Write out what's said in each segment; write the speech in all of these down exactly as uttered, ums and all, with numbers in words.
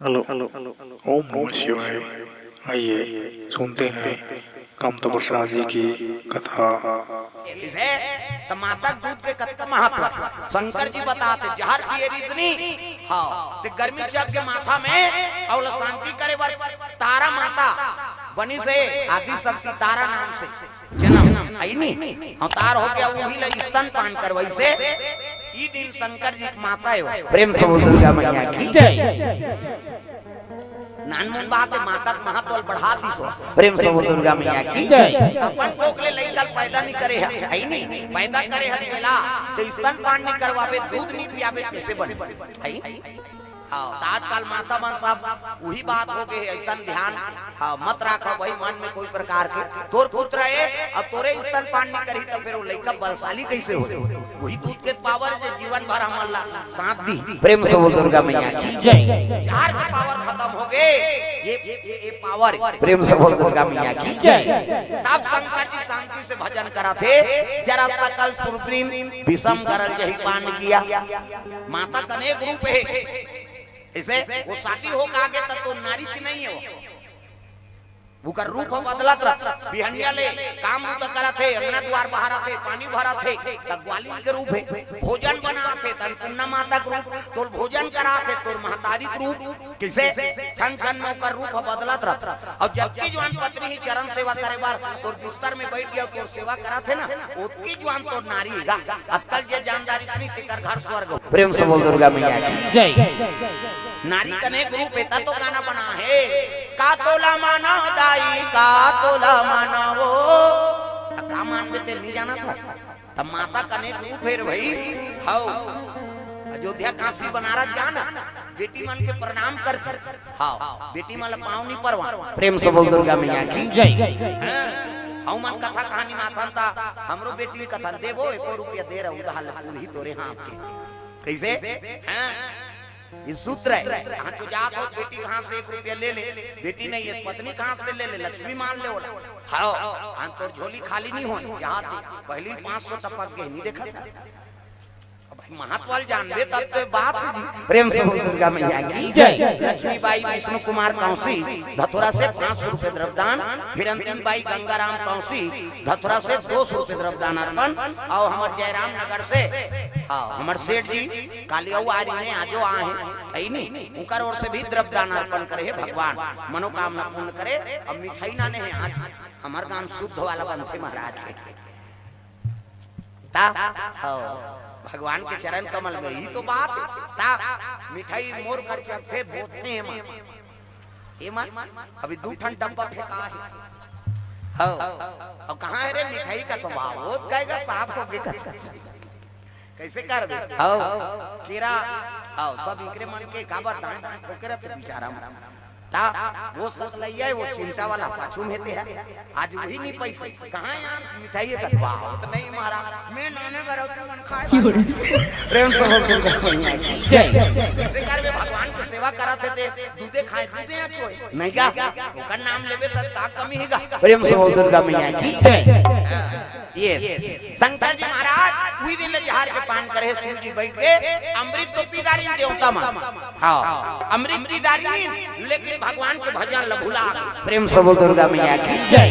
Hello, hello, hello, hello. ओम नमः शिवाय। आइए, सुनते हैं कामता प्रसाद जी की कथा। इसे त माता के दूध के कतका महत्व हे। शंकर जी बताथे, जहर पिए रिहिस नी, हाँ, ते गर्मी चढ़ के माथा में, अउ ओला शांति करे बर तारा माता बनिस हे, आदि शक्ति तारा नाम से जनम, अइ नी, अवतार होके उही ला स्तनपान करवाइस हे। ई दिन शंकर जी के माता हे। प्रेम से बोल दुर्गा मैया की जय। नानमुन बात हे, माता के महत्व ल बढ़ा दिस हो। प्रेम से बोल दुर्गा मैया की जय। अपन कोख ले लइका ल पैदा नइ करे हे, अइ नी? पैदा करे हे तेला, त स्तनपान नइ करवाबे, दूध नइ पियाबे, कइसे बने? अइ नी? हाँ, त आजकल माता मन सब उही बात हो गे हे, अइसन ध्यान, हाँ, मत राखव भाई मन में कोई प्रकार के। तोर पुत्र हे, अब तोरे स्तनपान नइ करही, त फेर वो लइका बलशाली कइसे होही? उही दूध के पावर जे जीवन भर हमन ला साथ दिही। प्रेम से बोल दुर्गा मैया की जय। जहर के पावर खतम हो गे, ये, ये, ये पावर। प्रेम से बोल दुर्गा मैया की जय। तब शंकर जी शांति से भजन करथे, जरा सकल सुरवृंद विषम गरल जहि पान किया। माता के अनेक रूप हे। अइसे वो शादी हो के आगे तक तो नारी च नइ हे वो। ओकर रूप ह बदलत रहिथे। बिहनिया ले काम बूता करत हे, अंगना दुवार बहारत हे, पानी भरत हे, त ग्वालिन के रूप हे। भोजन बनात हे, त अन्नपूर्णा माता के रूप। तोर भोजन करात हे, तोर महतारी के रूप। कइसे? क्षण क्षण में ओकर रूप ह बदलत रहिथे। अउ जतकी जुवान पत्नी ही चरण सेवा करे बर तोर बिस्तर में बइठ गे, तोर सेवा करत हे ना, ओतकी जुवान तोर नारी हे गा। अतका ल जे जान डारिस नी, तेकर घर स्वर्ग हो। प्रेम से बोल दुर्गा मैया की जय। नारी के अनेक रूप हे, त तो गाना बना हे, का तोला माना दाई, का तोला माना वो। त का मानबे ते नइ जानत हस? त माता के अनेक रूप हे रे भाई। हव, अयोध्या, काशी, बनारस जा ना, बेटी मन के प्रणाम करथे। हव, बेटी मन ला पाँव नइ परवा। प्रेम से बोल दुर्गा मैया की जय। हाँ, हमन कथा कहानी माथन त हमरो बेटी कथा देबो, एको रुपया दे रहा उधार ले पूरही तोरे हाथ के। कइसे? हाँ, ये सूत्र हे। हाँ, तो जात हो बेटी के हाथ से एक रुपया ले ले, बेटी नइ हे, पत्नी के हाथ से ले ले, लक्ष्मी मान ले ओला। हव, हाँ, तोर झोली खाली नइ होय, जात हे, पहिली पाँच सौ टपक गे, नइ देखत। अब भाई महत्व ल जानबे तब तो बात होही। प्रेम से बोल दुर्गा मैया की जय। लक्ष्मी बाई विष्णु कुमार कौंसी धतुरा से पाँच सौ रुपये द्रव्यदान, फिर अंतिम बाई गंगाराम कौंसी धतुरा से दो सौ रुपये द्रव्यदान अर्पण, अउ हमर जयराम नगर से, हाँ, हमर सेठ जी काली अउ आरी ने आजो आए हे, अइ नी, उनकर ओर से भी द्रव्यदान अर्पण करे हे भगवान, मनोकामना पूर्ण करे। अब मिठाई लाने हे आज, हमर गांव शुद्ध वाला बनथे महाराज के। त, हव, भगवान के चरण कमल में ही तो बात हे। त, मिठाई मोर घर चलथे, बोथे एमा। एमा, अभी दू ठन डब्बा फेंका हे। हव, अब कहाँ हे रे मिठाई का तो? वाह, वो कहेगा साफ हो गे कस। कइसे करबे? हव, केरा, हव, सब इकरे मन के काबर दाएं दाएं ठोकरत हे बेचारा मन। त वो सकलैया हे, वो चिमटा वाला पाछू में ते हे। आज वही नइ पाइस। कहाँ यार मिठाई हे? वाह, वो तो नइ मारा। मैं नाने बरौती मन खाए। प्रेम से बोल दुर्गा मैया की जय। कइसे करबे? भगवान के सेवा करत हे ते दूधे खाए, दूधे आँच होय। नइ गा? ओकर नाम लेबे त का कमी हे गा? प्रेम से बोल दुर्गा मैया की जय। हाँ, ये शंकर जी महाराज उही दिन ले जहर के पान करे हे, सुन जी बइठ के, अमृत तो पी डारिन देवता मन। हाँ, अमृत पी डारिन, लेकिन भगवान के भजन ल भुला गे। प्रेम से बोल दुर्गा मैया की जय।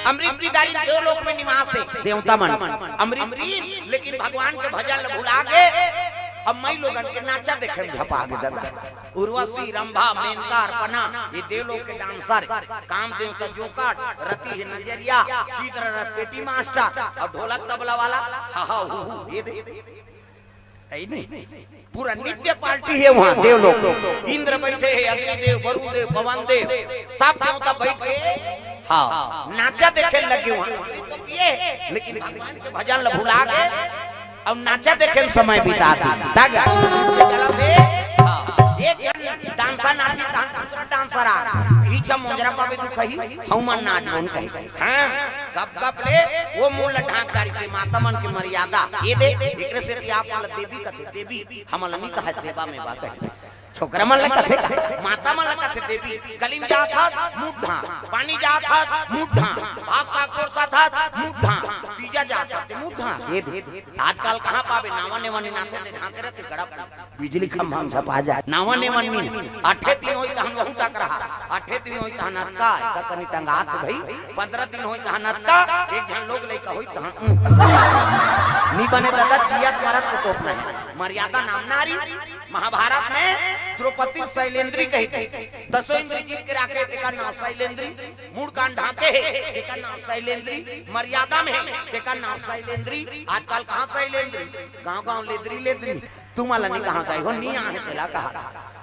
अमृत पी डारिन, देवलोक में निवास हे देवता मन। अमृत पीन, लेकिन भगवान के भजन ल भुला गे। अब माई लोगन के नाचा देखे में झपा गे दादा। उर्वशी, रंभा, मेनका, अर्पणा, ये देवलोक के डांसर, कामदेव का जोकाट, रति हे नजरिया, चित्ररथ पेटी मास्टर, अउ ढोलक तबला वाला, हा हा हू हू, ये दे, अइ नी, पूरा नृत्य पार्टी हे उहाँ देवलोक। इंद्र बइठे हे, अग्निदेव, वरुण देव, पवन देव, सब देवता बइठ के, हाँ, नाचा देखे लगे उहाँ। ये, लेकिन भगवान के भजन ल भुला के अउ नाचा देखे में समय बिता दी। ता गा? चलो बे। हाँ। एक जन डांसर नाची, तहन दूसरा डांसर आ। इही छा मोंजरा पाबे तू कही, हऊ मन नाच बोन कही। हाँ, गप गप ले, वो मुंह ल ढांक डारिस हे माता मन के मर्यादा। ये दे, एकरे सेती आप मन ल देवी कथे, देवी, हमन ल नी कहे देवा में बा कहे। छोकरा मन ला कथे का? माता मन ला कथे देवी। गली में जात हस, मुंह ढांक। पानी जात हस, मुंह ढांक। भात साग परोसत हस, मुंह ढांक। तीजा जात हस, मुंह ढांक। ये दे। आजकल कहाँ पाबे? नावा नेवा नी नाथे ते ढांके रथे गड़प। बिजली खंभा में झपा जाए। नावा नेवा नी। अठे दिन होई तहन वहू टकराहा। अठे दिन होई तहन अतका, एका कनी टंगात हे भई। पंद्रह दिन होई तहन अतका, एक झन लोग लइका होई तहन। नी बने दादा, जियत मरत के तोप नहीं। मर्यादा नाम नारी। महाभारत में द्रौपदी शैलेंद्री कहिथे। दसों इंद्री जीत के राखे, तेकर नाम शैलेंद्री। मूड़ कान ढांके हे, तेकर नाम शैलेंद्री। मर्यादा में हे, तेकर नाम शैलेंद्री। आजकल कहाँ शैलेंद्री? गांव-गांव लेदरी, लेदरी। तुमन ला नी कहा गए हो, नी आहे तेला कहा।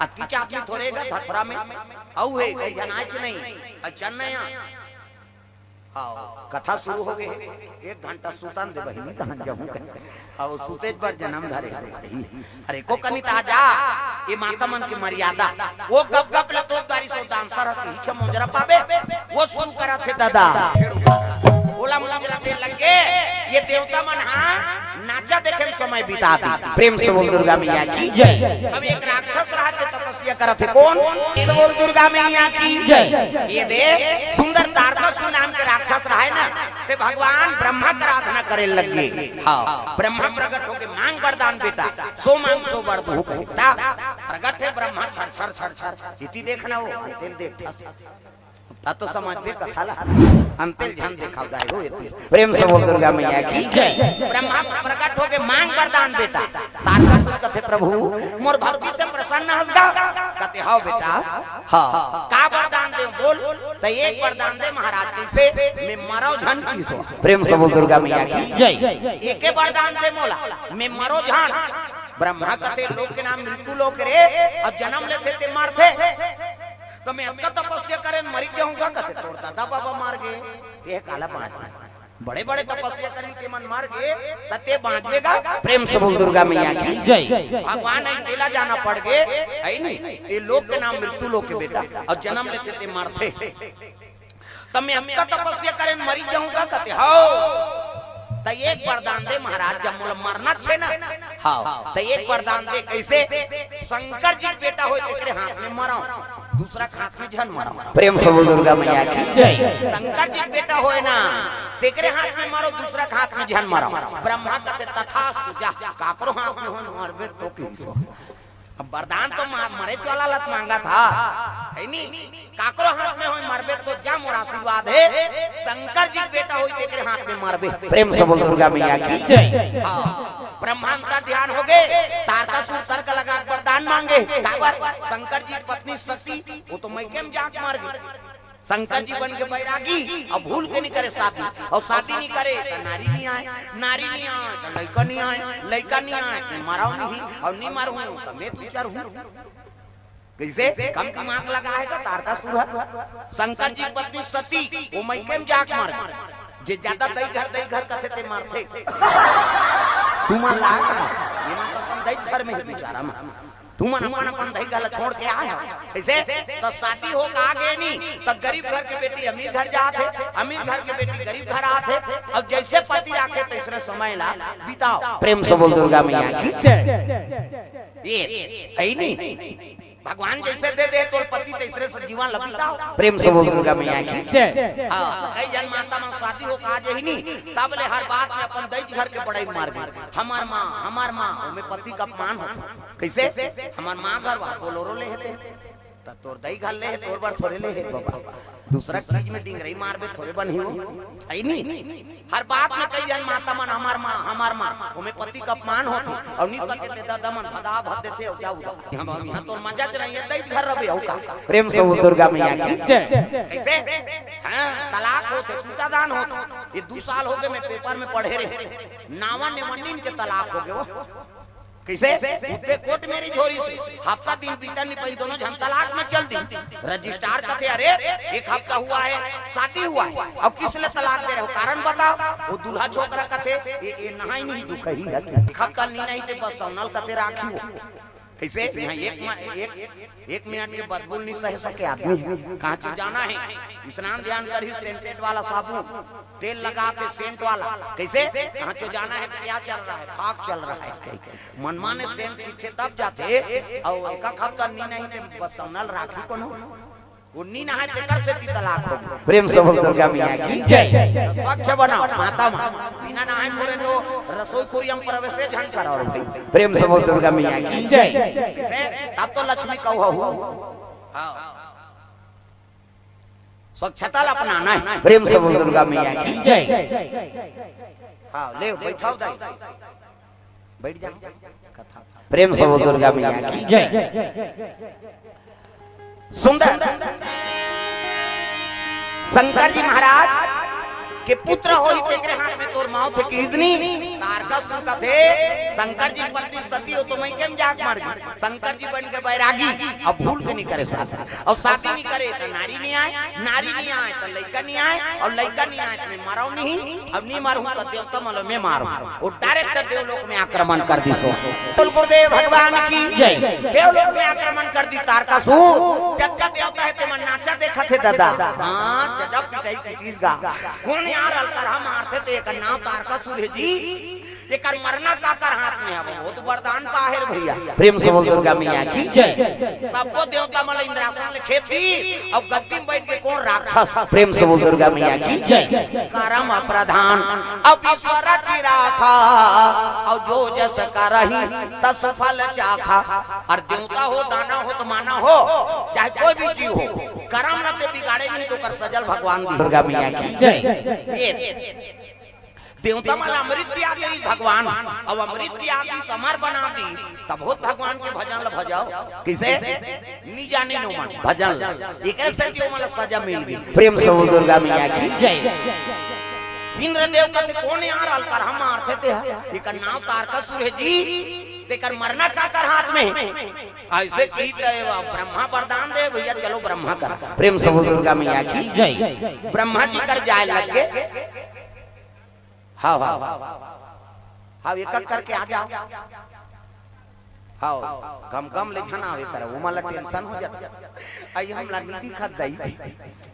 अतकी चाकरी थोरे गा धथरा में। अउ हे, कई झन आए कि नहीं? अइसन नहीं आ। हाव, कथा शुरू हो गे। एक घंटा सुतन दे बहिनी, तहन जहूं कहीं। हाव, सुतेच बर जनम धरे हो कहीं। अरे, को कनी ता जा, ये माता मन के मर्यादा। वो गप गप ले तो तारी सो dancer ह, कहीं छ मोजरा पाबे, वो शुरू करत हे दादा। ओला मोजरा दे लग गे, ये देवता मन हा नाचा देखे में समय बिता दी। प्रेम से बोल दुर्गा मैया की जय। अब एक राक्षस रहा के तपस्या करत हे। कौन? प्रेम से बोल दुर्गा मैया की जय। ये दे सुंदर तारकासुर नाम के राक्षस रहा हे ना, ते भगवान ब्रह्मा के आराधना करे लग गे। हाव, ब्रह्मा प्रकट होके मांग वरदान बेटा, सो मांग सो वर दूं कहता। प्रकट हे ब्रह्मा छर छर छर छर, इति देखना हो, अंतिम देख। ता तो समझ में कथा ला। अंतिल झन देखाव दाई हो एती। प्रेम से बोल दुर्गा मैया की जय। ब्रह्मा प्रकट होके मांग वरदान बेटा। तारकासुर कथे, "प्रभु, मोर भक्ति से प्रसन्न हस गा?" कथे, "हाव बेटा, हाव।" "का वरदान दे बोल?" "त एक वरदान दे महाराज, कइसे मैं मरव झन कइसे।" प्रेम से बोल दुर्गा मैया की जय। "एके वरदान दे मोला, मैं मरव झन।" ब्रह्मा कथे, "लोक के नाम मृत्यु लोक रे, अब जनम लेथे ते मरथे।" त मैं अतका तपस्या करें, मरी जाहूं गा, कथे, "तोर दादा बाबा मर गे, ते काला बांच गे? बड़े-बड़े तपस्या करें, ते मन मर गे, त ते बांच गे गा?" प्रेम से बोल दुर्गा मैया की जय। भगवान आई तेला जाना पड़ गे, है नी? ये लोक के नाम मृत्यु लोक हे बेटा, अउ जनम लेथे ते मरथे। त मैं अतका तपस्या करें, मरी जाहूं गा, कथे, "हाव।" त एक वरदान दे महाराज, जब मोला मरना छे ना, हाव, त एक वरदान दे, कइसे? "शंकर जी के बेटा होय, तेकरे हाथ में मरव, दूसरा के हाथ में झन मरव।" प्रेम से बोल दुर्गा मैया की जय। "शंकर जी के बेटा होय ना, तेकरे हाथ में मरव, दूसरा के हाथ में झन मरव।" ब्रह्मा कथे, "तथास्तु, जा, काकरो हाथ में होय, मरबे तो कइसे।" अब वरदान तो मा-, मरेच वाला ला त मांगत हा, है नी? "काकरो हाथ में होय मरबे तो जा, मोर आशीर्वाद हे, शंकर जी के बेटा होय तेकरे हाथ में मरबे।" प्रेम से बोल दुर्गा मैया की जय। हाव, ब्रह्मा अंतर ध्यान हो गे, तारकासुर तर्क लगा के वरदान मांगे, "काबर? शंकर जी के पत्नी सती, वो तो मइके में जाके मर गे।" शंकर जी बन के बैरागी, अउ भूल के नी करे शादी, अउ शादी नी करे त नारी नी आय, नारी नी आय त लइका नी आय, लइका नी आय त मरव नहीं, अउ नी मरहूं त मैं तुचार हूं। कइसे? कम दिमाग लगा हे का तारकासुर ह? शंकर जी के पत्नी सती, वो मइके में जाके मर गे। जे जादा दई घर, दई घर कथे ते मरथे। तुमन ला, ये मन तो अपन दई घर में हे बेचारा मन। तुमन अपन अपन दई घर ला छोड़ के आए हो। कइसे? त शादी हो के आ गे नी, त गरीब घर के बेटी अमीर घर जात हे, अमीर घर के बेटी गरीब घर आत हे। अब जइसे पति राखे तइसने समय ला बिताव। प्रेम से बोल दुर्गा मैया की जय। ये है नी, भगवान जइसे दे दे तोर पति तइसने से जीवन ला बिताव। प्रेम से बोल दुर्गा मैया की जय। हाव, कई झन माता मन शादी हो के आ जाही नी, तब ले हर बात में अपन दई घर के बड़ाई मार गे। "हमर माँ, हमर माँ", ओमे पति के अपमान होथे। कइसे? "हमर माँ घर वा बोलोरो ले हे ते।" त तोर दई घर ले हे, तोर बर थोरे ले हे बाबा। दूसरा चीज में डिंगरई मारबे थोरे बनही हो। है नी? हर बात में कई झन माता मन, "हमर माँ, हमर माँ", ओमे पति के अपमान होथे। अउ नी सके ते दादा मन भदा भद देथे, अउ जा उदा। हम, हम इहां तोर मजा च नहीं हे, दई घर रबे, अउ का? प्रेम से बोल दुर्गा मैया की जय। कइसे? हां, तलाक होथे, टूटा दान होथे। ये दू साल हो गे, मैं पेपर में पढ़े रहे। नावा नेवा नीन के तलाक हो गे वो। कइसे? उत्ते कोर्ट मेरिज होरिस, हफ्ता दिन बीतन नी पाइस, दोनों झन तलाक में चल दिस। रजिस्ट्रार कथे, "अरे, एक हफ्ता हुआ है, शादी हुआ है, अब किस लिए तलाक दे रहे हो, कारण बताओ।" वो दूल्हा छोकरा कथे, "ये, ये नहाई नहीं दुखही है, एक हफ्ता नी नहाइस ते बस सौनल कथे राखी हो।" कइसे? इहाँ एक म-, एक, एक मिनट के बदबू ल नइ सहे सके आदमी हे। कहाँ तो जाना हे, स्नान ध्यान करही, सेंटेड वाला साबुन, तेल लगा के सेंट वाला। कइसे? कहाँ तो जाना हे, तो क्या चल रहा है? फाग चल रहा है। मनमाने सेंट सीखे तब जाथे, अउ एका खपता नी नहीं ते बस सौनल राखी कोनो। वो नी नहाए तेकर सेती तलाक हो गे। प्रेम से बोल दुर्गा मैया की जय। तो स्वच्छ बनाओ माता मन। बिना नहाए घोरे तो रसोई कुरिया म प्रवेशे झन करो रे भाई। प्रेम से बोल दुर्गा मैया की जय। कइसे? तब तो लक्ष्मी कहू हो। हाँ। स्वच्छता ला अपनाना हे। प्रेम से बोल दुर्गा मैया की जय। हाँ, ले, बइठाव दाई। बइठ जा। कथा। प्रेम से बोल दुर्गा मैया की जय। सुंदर शंकर जी महाराज के पुत्र होही, तेकरे हाथ में तोर मौत हे किसनी। तारकासुर कथे, शंकर जी के पत्नी सती हो तो मइके म जाके मर गे। शंकर जी बन के बैरागी, अब भूल के नइ करे शादी। अउ शादी नइ करे त नारी नइ आय, नारी नइ आय त लइका नइ आय, अउ लइका नइ आय त मैं मरव नहीं। अब नइ मरहूं त देवता मन ल मैं मारहूं। वो डायरेक्ट देवलोक में आक्रमण कर दिस। बोल गुरुदेव भगवान की जय। देवलोक में आक्रमण कर दिस तारकासुर। जतका देवता हे तेमन नाचा देखत हे दादा। हाँ, गजब पिटाई पीटिस गा। कोन यार अलकरहा मारथे ते एकर नाव तारकासुर हे जी। एकर मरना काकर हाथ में हे? बहुत वरदान पाहे रे भइया। प्रेम से बोल दुर्गा मैया की जय। सबो देवता मन ल इंद्रासन ले खेद दिस, अउ गद्दी म बइठ के कोन राक्षस। प्रेम से बोल दुर्गा मैया की जय। करम प्रधान अब ईश्वर रचि राखा, अउ जो जस करही तस फल चाखा। अउ देवता हो, दानव हो, त मानव हो, चाहे कोई भी जीव हो, करम ल ते बिगाड़े नहीं त ओकर सजा ल भगवान दिही। दुर्गा मैया की जय। ये देवता मन ल अमृत पिया दिस भगवान, अउ अमृत पिया दिस, अमर बना दिस, तब होत भगवान के भजन ल भजव। कइसे? नी जाने नो मन भजन ल। एकरे सेती ओमन ल सजा मिल गे। प्रेम से बोल दुर्गा मैया की जय। इंद्रदेव कथे, "कोन यार अलकरहा मारथे ते ह? एकर नाव तारकासुर हे जी, तेकर मरना काकर हाथ में हे?" अइसे कहिस त ब्रह्मा वरदान दे, "भइया चलो ब्रह्मा करा।" प्रेम से बोल दुर्गा मैया की जय। ब्रह्मा जी कर जाए लग गे। हाँ, हाँ, हाँ, एक एक करके आ जाव। हाँ, गम गम ले झन आवे करा, ओमन ला टेंशन हो जाथे। अई हमला नी दिखत दाई।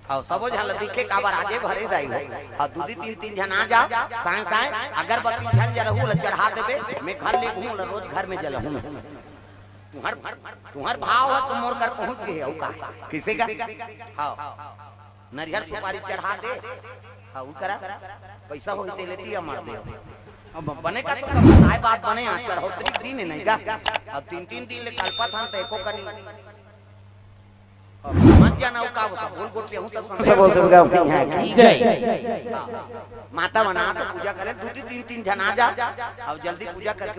हाँ, सबो झन ला दिखे काबर आजे भरे दाई हो। हाँ, दू दू तीन तीन झन आ जाव, साँय साँय अगरबत्ती झन जलहू ला चढ़ा देबे, मैं घर ले घूम ला रोज घर में जलहूँ। तुहर, तुहर भाव ह तो मोर कर पहुँच गे हे, अउ का? कइसे गा? हाँ। नरियर सुपारी चढ़ा दे। हाँ, उ करा। पइसा होही ते लेती या मार दे। अब बने का तो बताए बात बने, आज चढ़ौतरी दिन हे नहीं का? अब तीन तीन दिन ले कल्पत हन त एको कनी। अब समझ जाना, उ का बस बोल गोठियाहूँ त समझ। सब बोल दुर्गा मैया की जय। हाँ। माता मन आत पूजा करे, दू दू तीन तीन झन आ जा। अब जल्दी पूजा करके